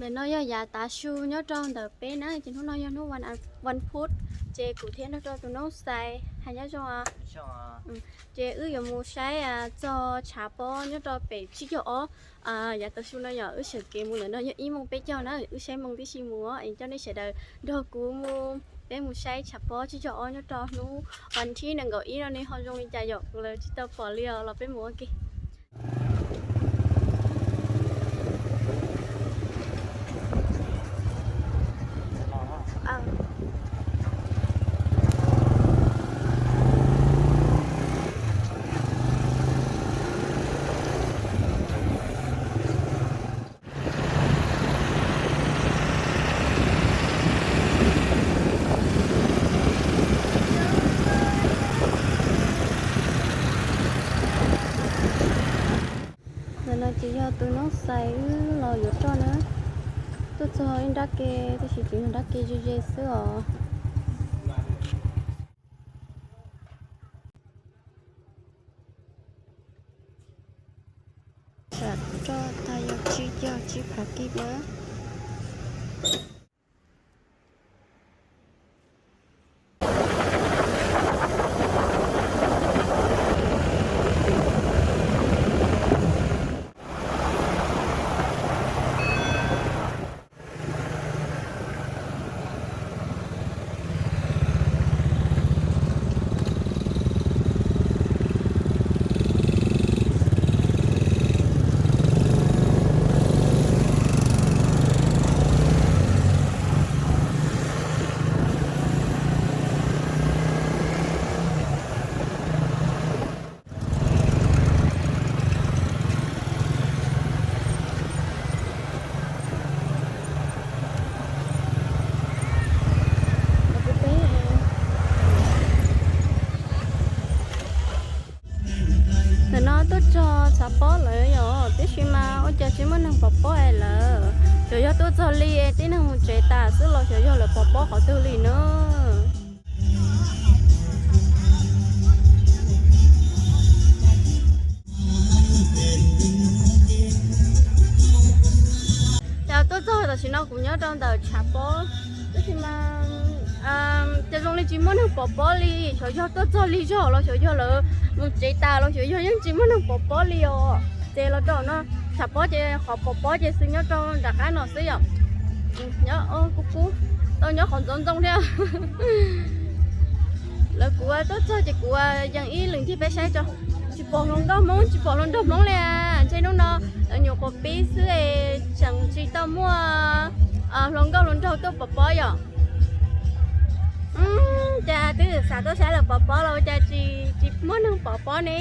Ntawm no yog yav tav su nyob rau ntawm peb na, ces hnub no yog hnub Vaj Phuv, ces kuv thiab nrog rau tus noob Xais hais nyob zoo. Ces wb yuav mus saib txog tshav pob nyob rau pem tsib caug ob. Yav tav su no yog wb sawv kev mus ntawm no yog ib moos peb caug na, wb saib moos tib si mus es coj nej sawv daws nrog kuv mus, peb mus saib tshav pob tsib caug ob nyob rau hnub Vaj Phuv nees nkaum ib no ne ho zoo li cas yom, kuv lawv tsis tau pom li os, los peb mus ua ke. Ntawm no ces yog tus noob Xais wb los yuav roj na. Tuaj txog ib nrab ke, tab sis tseem yog nrab ke ze ze xwb os. Sam roj tag yog tsib caug tsib phav kib na. Ntawm no tuaj txog tshav pob lawm yom, tiam sis mas ua cas tsis muaj neeg pov pob es lawm. Xyov yog tuaj txog li es tib neeg mus tsev tas xwb los xyov yog lawv pov pob qhov twg li na. Ces tuaj txog tam sim no kuv nyob rau ntawm tshav pob, tab sis mas ces zoo li tsis muaj neeg pov pob li, xyov yog tuaj txog lig zog los xyov yog lawv mus tsev tas los xyov yog yeej tsis muaj neeg pov pob li os. Ces los rau no, tshav pob ces qhov pov pob ces xwb nyob rau nram qab no xwb yom. Nyob kub kub, tau nyob qhov ntxoov ntxoo thiab. Lawv kuv tuaj txog ces kuv yees ib leeg ncig peb saib tso. Tsis pom hluas nkauj Hmoob, tsis pom hluas nraug Hmoob li. Ntshe hnub no lawv nyuam qhuav pib xwb es tseem tsis tau muaj hluas nkauj hluas nraug tuaj pov pob yom. Cas twb xav tuaj saib lawv pov pob los ua cas tsis, tsis muaj neeg pov pob ne.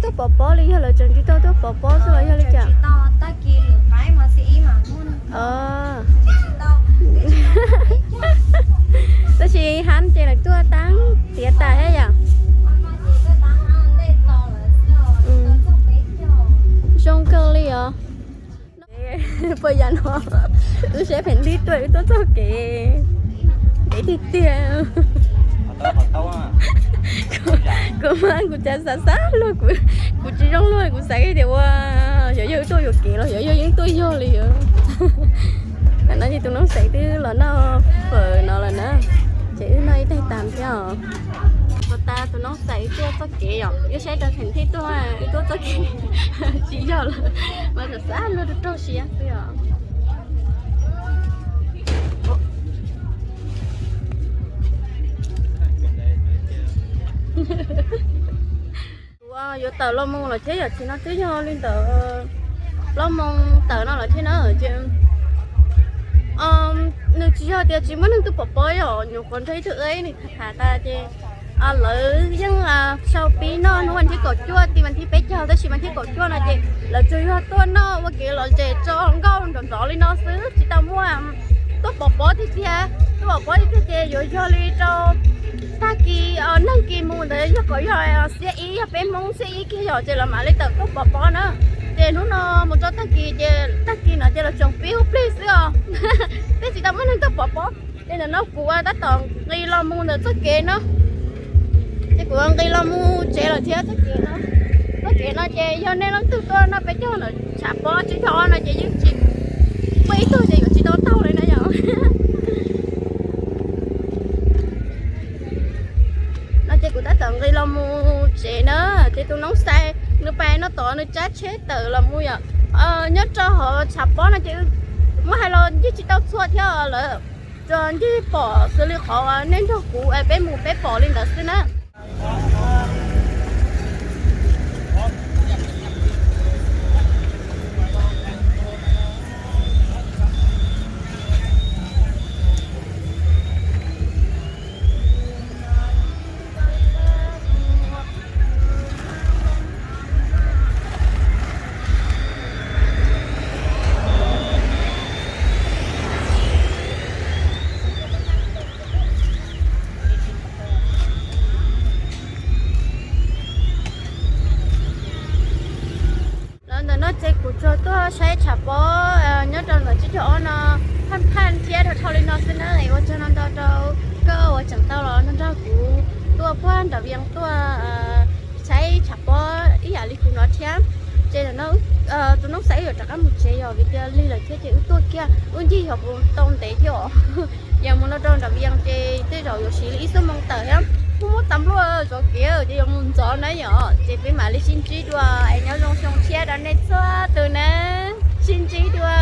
Tuaj pov pob li yog lawv tseem tsis tau tuaj pov pob xwb los yog li cas? Tab sis hab ces lawv tuaj taab tiav tas thiab yom. Zoo kawg li os. Puas yam no, wb saib pheem ntij tuaj, wb tuaj txoj kev ntev tiag tiag. Kuv mas kuv cas xav xav luag, kuv tsis zoo luag, kuv xav tias ua xyov yog wb tuaj yuam kev los xyov yog yeej tuaj yog li os. Tam no ces tus noob xaiv twb los noj fawm no lawm na, ces wb noj ib taig tas thiab os. Puas tas tus noob xaiv tuaj txoj kev yom, wb saib rau pheem ntij tuaj, wb tuaj txoj kev tsis yog lawm, mas xav xav luag rau rau siab xwb os. Kuv yuav tawm los mus lawm thiab yom, tsis no twb yog li ntawd plaub moos tawm no lawm thiab na. Ces nws tsis yog tias tsis muaj neeg tuaj pov pob yom, nyuam qhuav nrog ib tug wb nws tham tas ces lawv yeej sau pib noj hnub vas thib kaum cuaj ti vas thib peb caug, tab sis vas thib kaum cuaj no ces lawv tsuas yog tuaj noj ua kev lom zem tso nkauj nrov nrov li no xwb, tsis tau muaj tuaj pov pob tiag tiag. Tuaj pov pob tiag tiag ces yuav yog li rau tag kis neeg kis mus ntawd, yog kom yog xiab ib yog peb Hmoob xiab ib kiag yom, ces lawv mam li tawm tuaj pov pob na. Ces hnub no mus rau tag kis ces tag kis no ces lawv tseem pib ua plig xwb os, twb tsis tau muaj neeg tuaj pov pob. Ces ntawm no kuv ua tab tom nqis los mus ntawm txoj kev no, ces kuv nqis los mus tsev lawm thiab. Txoj kev no, txoj kev no ces yog nej leej twg tuaj noj peb caug ntawm tshav pob tsib caug ob no ces yeej tsis muaj ib tug ces yuav tsis tau taug li na yom. No ces kuv tab tom nqis los mus tsev na, ces tus noob xaiv nws pais no tod nws tsab tsheb tawm los mus yom. Nyob rau hauv tshav pob no ces muab hais los ncig tsis tau txhua thiab lawm, tsuas ncig pom xws li qhov nej nrog kuv es peb mus peb pom li ntawd xwb na. Los ntawm no ces kuv tsuas tuaj saib tshav pob nyob rau ntawm tsib caug ob no phaj phaj thiab dhau dhau li no xwb na. Es ua tsaug ntau ntau rau koj uas tseem tau los nrog nrog kuv tuaj puag nram Vias tuaj saib tshav pob ib yam li kuv no thiab. Ces ntawm no tus noob xaiv wb yuav rov qab mus tsev yom, vim tias lig lawm thiab ces wb tuaj kiag wb ncig yog kuv tau ntev thiab os. Yog mus no rau nram Vias ces tej zaum yuav siv li ib xuab moos tawm thiab. Muaj muab tas npluaj zov kev ces yuav mus ntxov na yom. Ces peb mam li sib ntsib dua es nyob zoo xyoo tshiab rau nej txhua tus na. Sib ntsib dua.